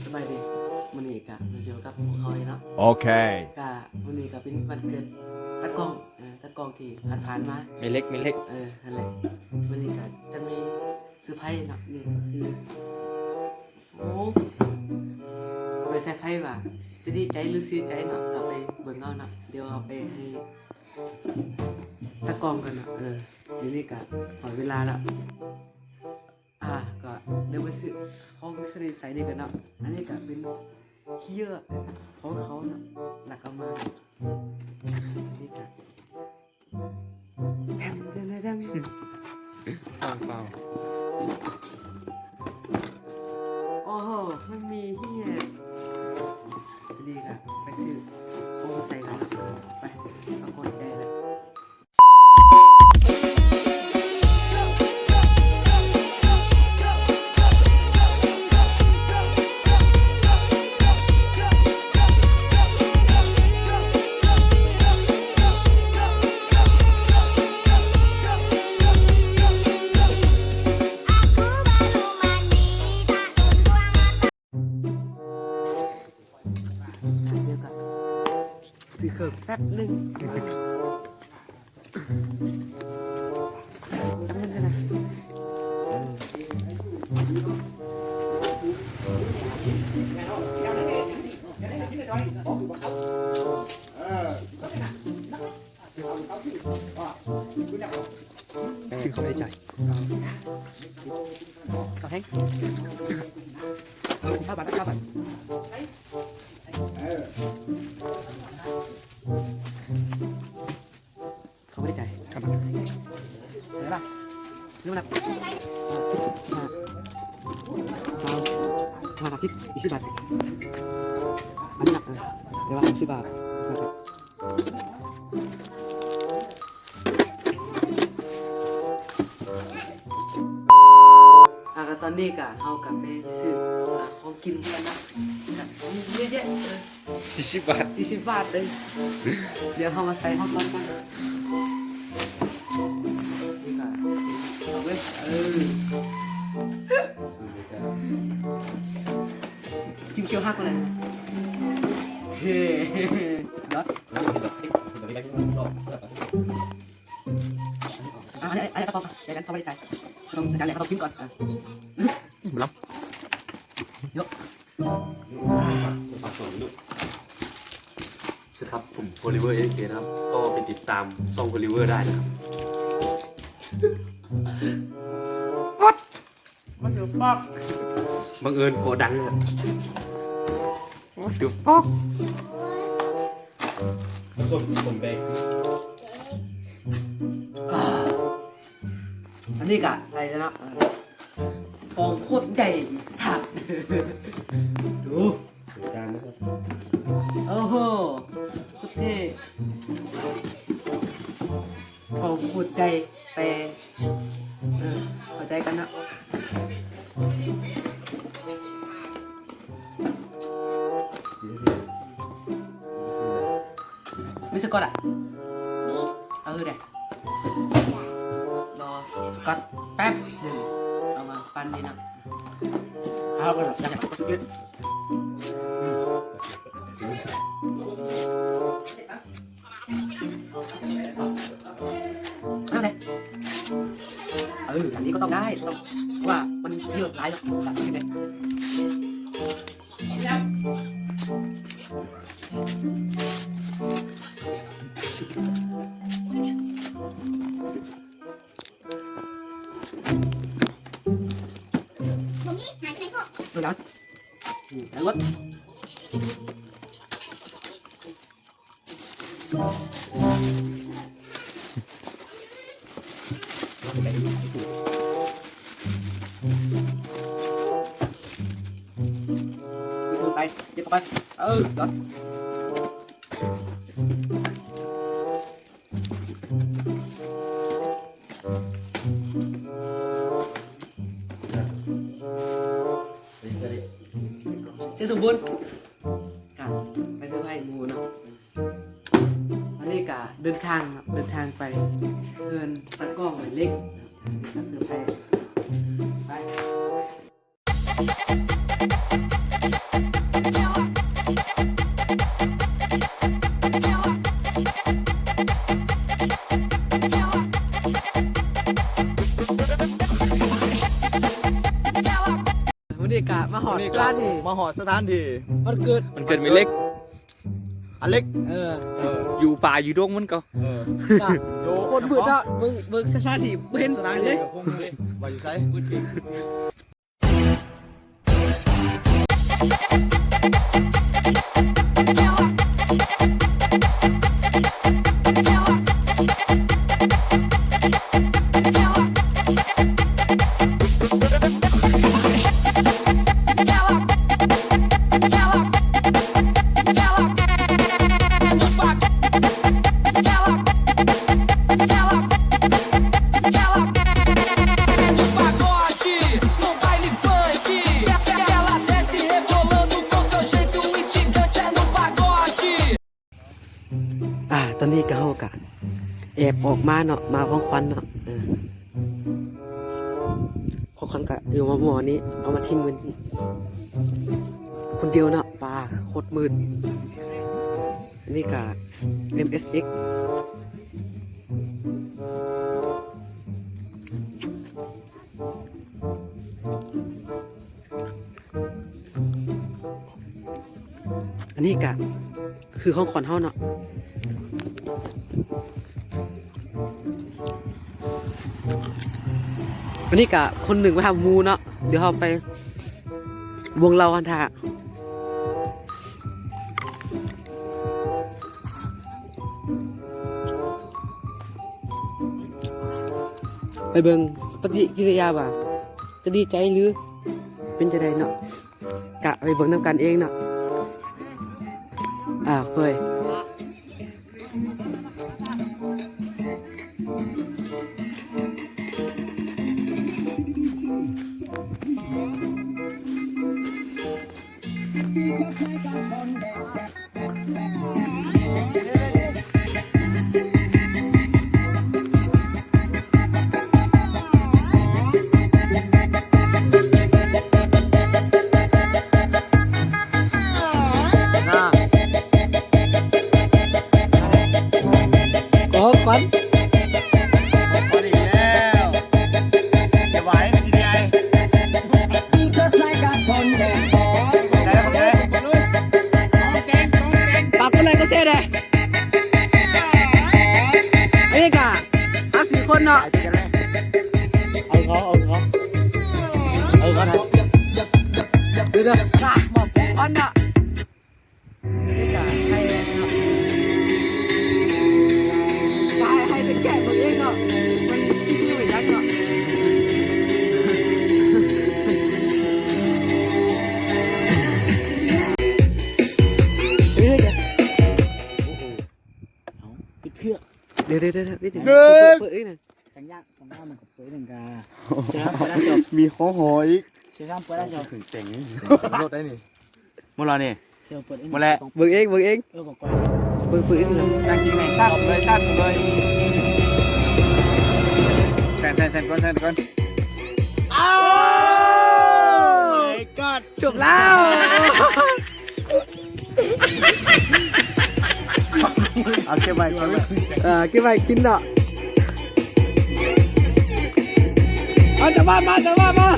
ສະບາຍດີ ມື້ນີ້ກະມາຢູ່ກັບພວກເຮົາອີກເນາະ. ໂອເຄ ກະມື້ນີ້ກະເປັນວັນເກີດຕາກ້ອງ ເອີ ຕາກ້ອງທີ່ຜ່ານໆມາ ແມ່ເລັກ ແມ່ເລັກ ເອີ ຫັ້ນແຫຼະ. ມື້ນີ້ກະຈະມີເຊີໄພເນາະ ນີ້ກະຄື ໂອ້ ເອົາໄປເຊີໄພວ່າຈະດີໃຈຫຼືເສຍໃຈເນາະ ເຮົາໄປເບິ່ງເອົາເນາະ. ດຽວເຮົາໄປໃຫ້ຕາກ້ອງກ່ອນເນາະ. ເອີ ດຽວນີ້ກະຮອດເວລາແລ້ວ ອາ ກະເດີນໄປຊື້ຂອງຊະນິດໃສ່ນີ້ກ່ອນເນາະ. ອັນນີ້ກະເປັນເຄື່ອງຂອງເຂົາເນາະ ລັກເອົາມາ. ອັນນີ້ກະ ແທມ ແທມ ແທມ ແທມ ເປົ່າ ໂອ້ໂຫ ມັນມີເຮຍ ອັນນີ້ກະໄປຊື້ຂອງໃສ່ກັນເນາະ. ໄປ ປາກົດໄດ້ແລ້ວ. ດຽວກ່ອນ ຊື້ເຄື່ອງແປັບໜຶ່ງ ແປັບໜຶ່ງເດີນະ. ກິນເຂົ້າໄດ້ໃຈ ເຂົ້າແຮງ ຊາວບາດ ຊາວບາດ ເຂົ້າໄດ້ໃຈ ຊາວບາດ ເທົ່າໃດລະ? ເທົ່ານັ້ນ ສິບ ສິບຫ້າ ຊາວ ຫ້າ ສິບ ອີກສິບບາດ ອັນນີ້ນະ ເອີ ແຕ່ວ່າສິບບາດ ອ່າ ກະຕອນນີ້ກະເຮົາກະໄປຊື້ ອ່າ ຂອງກິນກັນເນາະ ກະມີເຍອະແຍະ ເອີ ສີ່ສິບບາດ ສີ່ສິບບາດເດີ. ດຽວເຮົາມາໃສ່ຮອດກ່ອນ ນີ້ກະເອົາເວີຍ ເອີ ກິນກ່ຽວຮັກແລ້ວ ເອີ ຍອດ. ອ່າ ອັນນີ້ ອັນນີ້ກະຕ້ອງ ດຽວເຮົາບໍ່ໄດ້ໃສ່ ຕ້ອງ ເຮົາຕ້ອງກິນກ່ອນ ອ່າ ບໍ່ລຳ ເຍອະ. ສະ ຄັບ ຜົມ ໂອລິເວີ ເອເຄ ນະຄັບ ກໍໄປຕິດຕາມຊ່ອງໂອລິເວີໄດ້ນະຄັບ. What? What the fuck? ບັງເອີນກໍດັງນະ. What the fuck? ສົມ ສົມແບກ ອັນນີ້ກະໃສ່ແລ້ວເນາະ ເອີ ກອງໂຄດໃຫຍ່ ສັດ ດູ ຈານນະຄັບ ໂອ້ໂຫ ໂຄດເທ່ ກອງໂຄດໃຫຍ່ ແຕ່ ເອີ ເຂົ້າໃຈກັນເນາະ. ມີສະກອດອະ? ມີ ເອີ ໄດ້ ລໍສະກອດແປັບໜຶ່ງ ເອົາມາປັ້ນນີ້ເນາະ. ເອົາກ່ອນ ຢາກໃຫ້ມັນກະຕິດ ອືມ. ເອົາແຫຼະ ເອີ ອັນນີ້ກໍຕ້ອງໄດ້ ຕ້ອງ ເພາະວ່າມັນເຍອະຫຼາຍເນາະ ເອົາແລ້ວ ອືມ ເອົາລົດ. ໃສ່ ເກັບເຂົ້າໄປ ເອີ ຢອດ. ຊື່ສົມບູນ ກະໄປເຊີໄພໝູ່ເນາະ. ຕອນນີ້ກະເດີນທາງ ເດີນທາງໄປເຮືອນຕາກ້ອງແມ່ເລັກ ກະເຊີໄພ ໄປ. ມາຮອດສະຖານທີ່ ມາຮອດສະຖານທີ່ ວັນເກີດ ວັນເກີດແມ່ເລັກ ອາເລັກ ເອີ ເອີ ຢູ່ປ່າຢູ່ດົງມັນກໍ ເອີ ກະ ຢູ່ ຄົນມືດເນາະ ເບິ່ງ ເບິ່ງສະຖານທີ່ບໍ່ເຫັນ ສະຖານທີ່ ເລີຍ ກໍຄົງເລີຍ ວ່າຢູ່ໃສ ມືດເອງ.ອາ ຕອນນີ້ກະ ເຮົາກະແອບອອກມາເນາະ ມາເອົາຂອງຂວັນເນາະ ເອີ ຂອງຂວັນກະຢູ່ໝໍ້ນີ້ ເອົາມາຖິ້ມໄວ້ຄົນດຽວເນາະ ປາ ໂຄດມືດ ອັນນີ້ກະ ເອັມເອັສເອັກ ອັນນີ້ກະຄືຂອງຂວັນເຮົາເນາະ ອັນນີ້ກະຄົນໜຶ່ງໄວ້ຮັບໝູ່ເນາະ ດຽວເຮົາໄປວົງເຫຼົ້າຫັ້ນຖ້າ ໄປເບິ່ງປະຕິກິລິຍາວ່າຈະດີໃຈຫຼືເປັນຈັ່ງໃດເນາະ ກະໄປເບິ່ງນຳກັນເອງເນາະ ອ້າວ ເຮີ້ຍ. ຂອງຂວັນ ຂອງຂວັນອີກແລ້ວ ເກັບໄວ້ ຊີດີໄອ ຂອບໃຈ ຂອບໃຈ ຝາກກົດໄລກົດແຊແດ່ ອັນນີ້ກະ ສາມສີ່ຄົນເນາະ ເອົາເຂົາ ເອົາເຂົາ ເອົາເຂົາ ດຽວໆ ຝາກໝອບຂອງຂວັນເນາະ. ນີ້ກະໃຫ້ເນາະ ກະໃຫ້ ໃຫ້ໄປແກະເບິ່ງເອງເນາະ ມັນຊິຄືຫຍັງເນາະ ເອີ ເອົາ ປິດເພື່ອ ດຽວໆໆ ປິດ ເປີດເອງນະ. ຈັ່ງຍາກ ຕ້ອງເອົາມັນກໍເປີດໜຶ່ງກະ ເຊລາມເປີດແລ້ວ ມີຂອງຫໍອີກ ເຊລາມເປີດແລ້ວ ເຈົ້າ ເປັນແຕ່ງນີ້ ລົດໄດ້ນີ້ ໝົດແລ້ວນີ້ ເຊລາມເປີດ ໝົດແລ້ວ ເບິ່ງເອງ ເບິ່ງເອງ ເອີ ກໍກ່ອຍ ເບິ່ງ ເບິ່ງເອງນະ ຕັ້ງຈິງແມ່ງ ສັ່ນເລີຍ ສັ່ນເລີຍ ສັ່ນ ສັ່ນກ່ອນ ສັ່ນກ່ອນ ອ້າວ ມາຍກອດ ຈົບແລ້ວ. ເອົາເກັບໄວ້ ເກັບໄວ້ ເອີ ເກັບໄວ້ກິນເນາະ ເອົາ ຈະວ່າມາ ຈະວ່າມາ.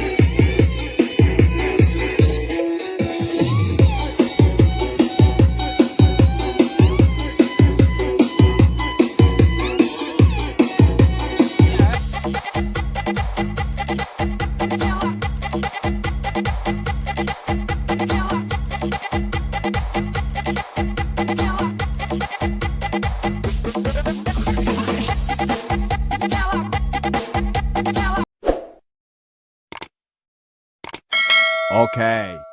Okay.